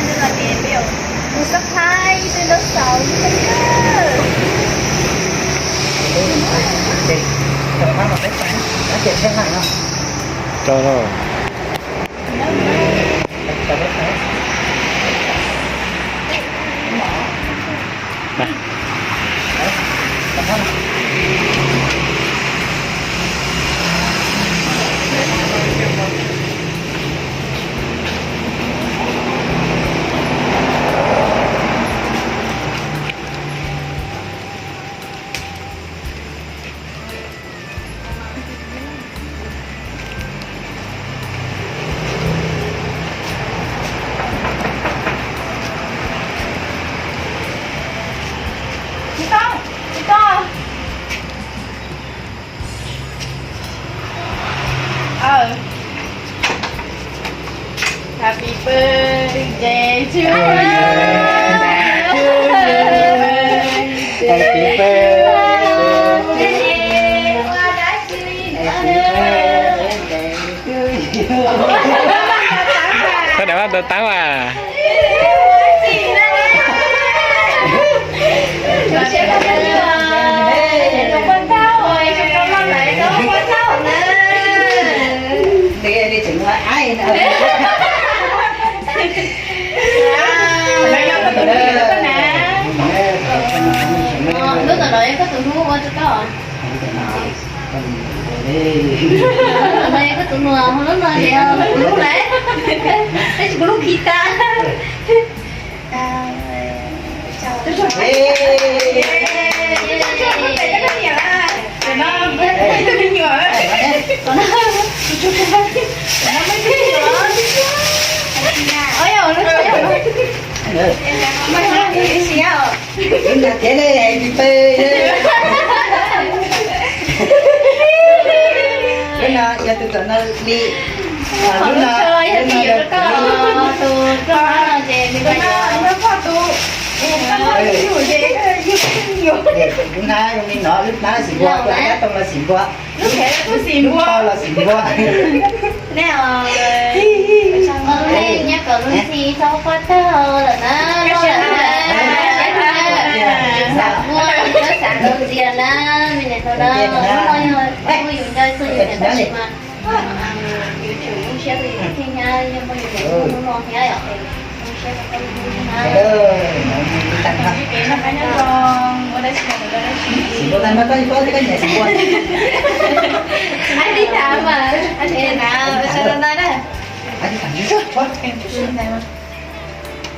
Nws los tias peb yuav mus xab phab ib tug dinosaur xwb na. Rau. Tsis tau, tsis tau. Ờ. Happy birthday to you. Happy birthday. Happy birthday to you. Koj đừng bắt tôi táo à. Hnub no yog koj tus hnub ua rau koj. Hnub no yog koj tus hnub, hnub no yog kuv lub lawm. Tab sis kuv lub khi tas. Lub no thiab ne, happy birthday. Lub no yog tus txom no li. Lub no yog tus yog tus koj, tus koj no ces nws poj tus. Lub hnab zoo li no, lub hnab xim npua, tus ab too los xim npua. Lub khev los xim npua. Lub khev los xim npua. Nej os, nej nyob kom luag ntxhi txhob quaj tag lawm na, loj lawm na. Xav muaj, xav ntau ntxiv na, me niam ntau na, lub no yog muaj yus nco txog yus niam tab sis mas yus tsum zoo siab rau yus thiaj nyab, yog muaj yus niam lub no thiab yom, zoo siab rau koj lub hnub thiab na. Ab tib tas mas, ab tib tas na, sawv daws na.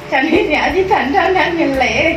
Tsam li niam tib tas nrog nrog niam lem.